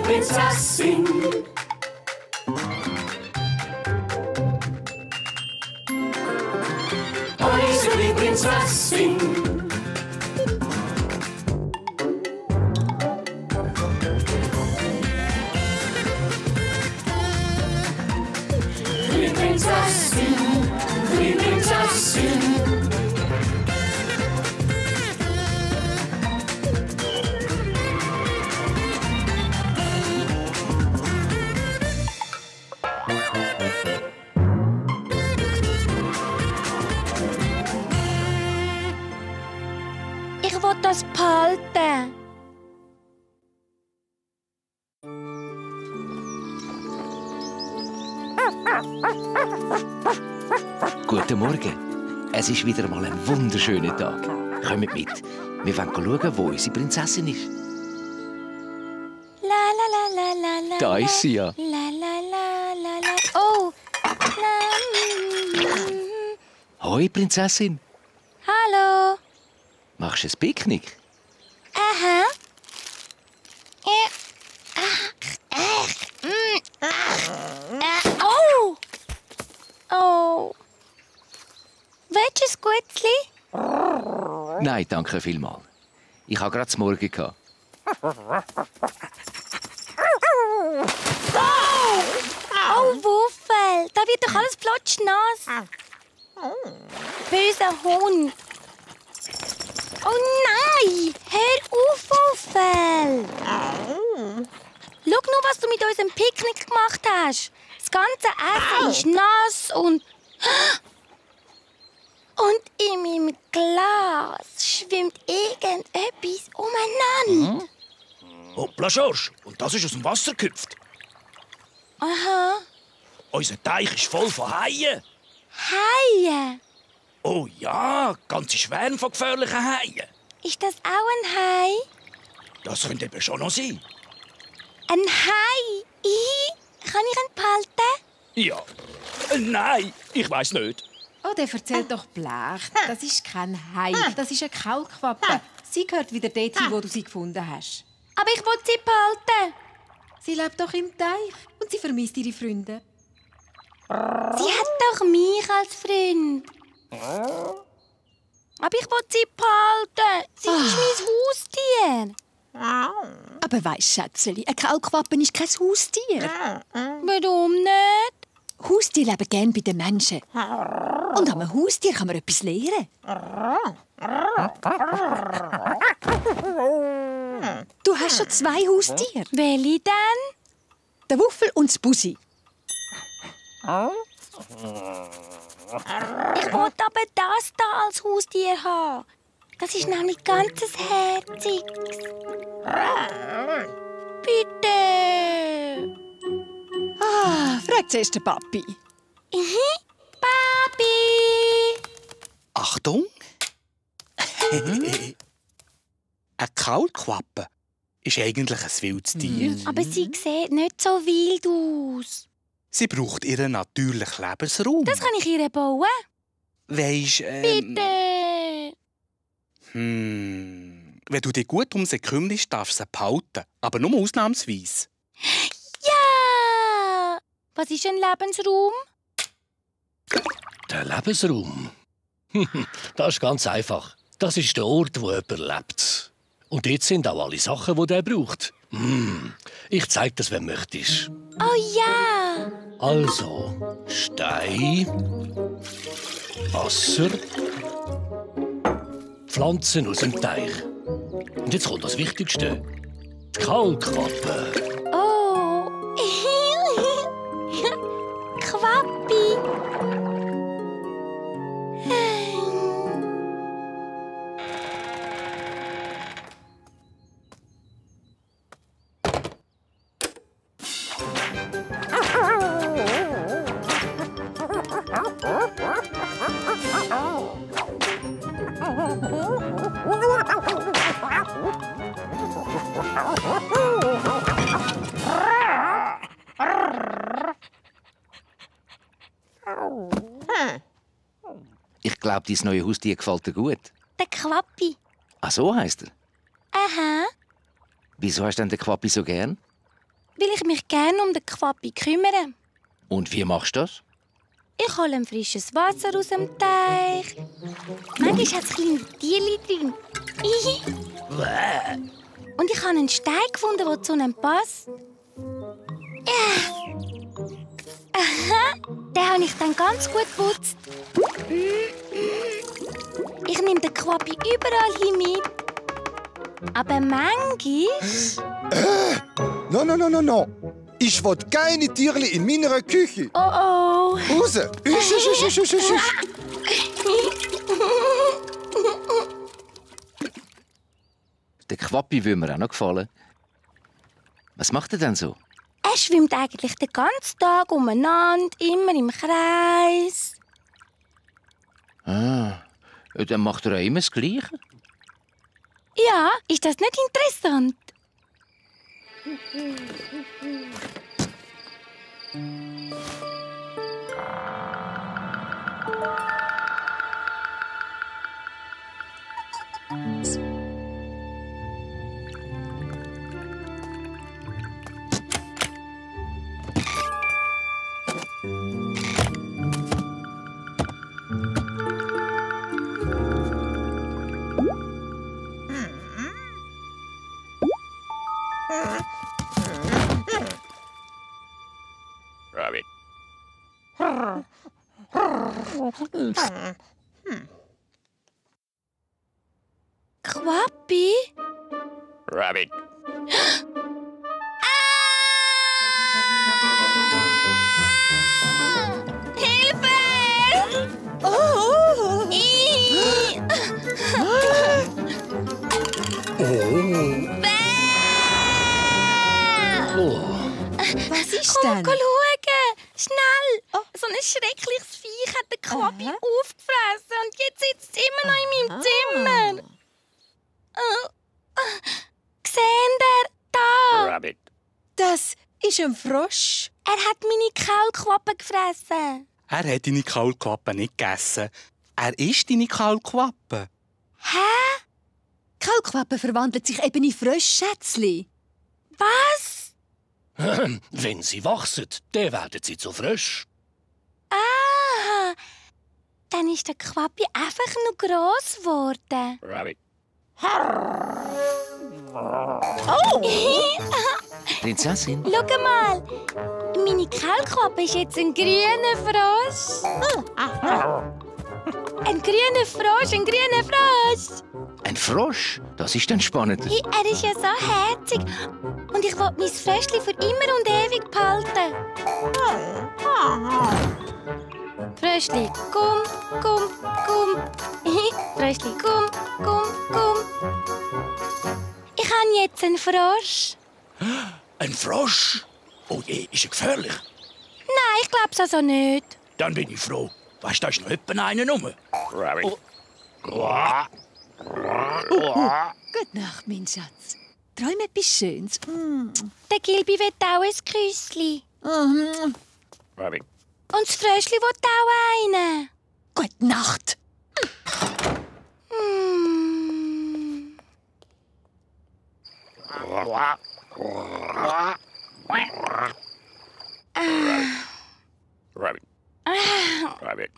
Prinzessin. Unsere Prinzessin. Die Prinzessin, die Prinzessin. Ich will das behalten. Guten Morgen. Es ist wieder mal ein wunderschöner Tag. Kommt mit. Wir wollen schauen, wo unsere Prinzessin ist. La la la la la la. Da ist sie ja. La la la la la. Oh. Hoi, Prinzessin. Hallo. Machst du ein Picknick? Aha. Oh. Oh. Willst du ein Gutzli? Nein, danke vielmals. Ich habe gerade zum Morgen gehabt. Oh, Wuffel. Da wird doch alles plotschnass. Böser Hund. Oh nein! Hör auf, Wuffel! Schau nur, was du mit unserem Picknick gemacht hast. Das ganze Essen ist nass und in meinem Glas schwimmt irgendetwas umeinander. Hoppla, Schorsch. Und das ist aus dem Wasser gehüpft. Aha. Unser Teich ist voll von Haien. Haie. Oh ja, ganze Schwärme von gefährlichen Haien. Ist das auch ein Hai? Das könnte eben schon noch sein. Ein Hai? Kann ich ihn behalten? Ja. Nein, ich weiß nicht. Oh, der erzählt doch Blech. Das ist kein Hai, das ist eine Kaulquappe. Sie gehört wieder dorthin, wo du sie gefunden hast. Aber ich will sie behalten. Sie lebt doch im Teich und sie vermisst ihre Freunde. Sie hat doch mich als Freund. Aber ich will sie behalten. Sie ist mein Haustier. Aber weisst, Schätzeli, eine Kaulquappe ist kein Haustier. Warum nicht? Haustiere leben gerne bei den Menschen. Und an einem Haustier kann man etwas lernen. Du hast schon 2 Haustiere. Welche denn? Der Wuffel und das Bussi. Ich will aber das da als Haustier haben. Das ist nämlich ganz herziges. Bitte. Frag zuerst den Papi. Papi. Achtung! Eine Kaulquappe ist eigentlich ein wildes Tier. Aber sie sieht nicht so wild aus. Sie braucht ihren natürlichen Lebensraum. Das kann ich ihr bauen. Weisst, Bitte. Wenn du dich gut um sie kümmerst, darfst du sie behalten. Aber nur ausnahmsweise. Ja. Was ist ein Lebensraum? Der Lebensraum? Das ist ganz einfach. Das ist der Ort, wo jemand lebt. Und dort sind auch alle Sachen, die er braucht. Ich zeig das, wenn du möchtest. Oh ja. Also, Stein, Wasser, Pflanzen aus dem Teich. Und jetzt kommt das Wichtigste. Die Kaulquappe. Oh. Quappi. Ich glaube, dein neue Haustier gefällt dir gut. Der Quappi. Ach, so heisst er. Aha. Wieso hast du denn den Quappi so gern? weil ich mich gerne um den Quappi kümmere. Und wie machst du das? Ich hole ein frisches Wasser aus dem Teich. Manchmal hat es kleine Tierchen drin. Und ich habe einen Stein gefunden, der zu ihnen passt. Aha, den habe ich dann ganz gut geputzt. Ich nehme den Quappi überall hin mit. Aber manchmal... No. Ich will keine Tierli in meiner Küche. Oh oh. Raus! Usch. Der Quappi würde mir auch noch gefallen. Was macht er denn so? Er schwimmt eigentlich den ganzen Tag umeinander, immer im Kreis. Ah, dann macht er auch immer das Gleiche. Ja, ist das nicht interessant? Rabbit. Quappi? Rabbit. Hilfe! Oh! Was ist Komm, denn? geh schauen! Schnell! So ein schreckliches Viech hat den Quappi aufgefressen und jetzt sitzt es immer noch in meinem Zimmer. Seht ihr? Da! Rabbit. Das ist ein Frosch. Er hat meine Kaulquappe gefressen. Er hat deine Kaulquappe nicht gegessen. Er ist deine Kaulquappe. Hä? Kaulquappen verwandeln sich eben in Fröschschätzli. Was? Wenn sie wachsen, dann werden sie zu frisch. Ah! Dann ist der Quappi einfach nur gross geworden. Rabbit. Prinzessin? Schau mal! Meine Kaulquappe ist jetzt ein grüner Frosch. Ein grüner Frosch, ein grüner Frosch! Ein Frosch? Das ist dann spannend. Hey, er ist ja so herzig. Und ich will mein Fröschli für immer und ewig behalten. Fröschli, komm. Fröschli, komm. Ich habe jetzt einen Frosch. Ein Frosch? Oh je, ist er gefährlich? Nein, ich glaub's also nicht. Dann bin ich froh. Weißt du, da ist noch jemand einen rum. Rabbit. Gute Nacht, mein Schatz. Träum etwas Schönes. Der Gilbi will auch ein Küssli. Rabbit. Und das Fröschli will auch einen. Gute Nacht. Rabbit. Rabbit.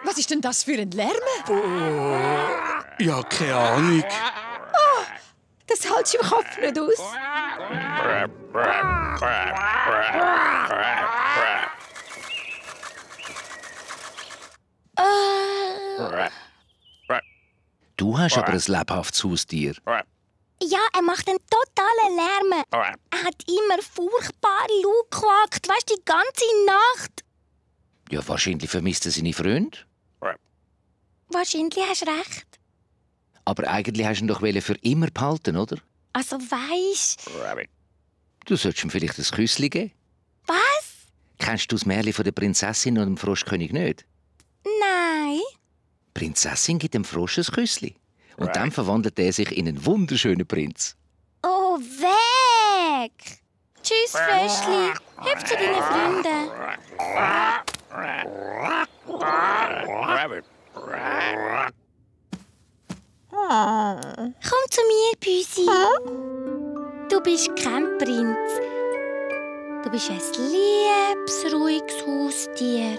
Was ist denn das für ein Lärm? Ja, keine Ahnung. Das hältst du im Kopf nicht aus. Du hast aber ein lebhaftes Haustier. Ja, er macht einen totalen Lärm. Er hat immer furchtbar laut gequakt, weißt du, die ganze Nacht. Ja, wahrscheinlich vermisst er seine Freunde. Wahrscheinlich hast du recht. Aber eigentlich hast du ihn doch für immer behalten, oder? Also weisst Rabbit. Du solltest ihm vielleicht ein Küssli geben. was? Kennst du das Märchen von der Prinzessin und dem Froschkönig nicht? Nein. Die Prinzessin gibt dem Frosch ein Küssli. Und dann verwandelt er sich in einen wunderschönen Prinz. Oh, weg! Tschüss, Fröschli. Hüpf zu deinen Freunden. Komm zu mir, Büsi. Du bist kein Prinz. Du bist ein liebes, ruhiges Haustier.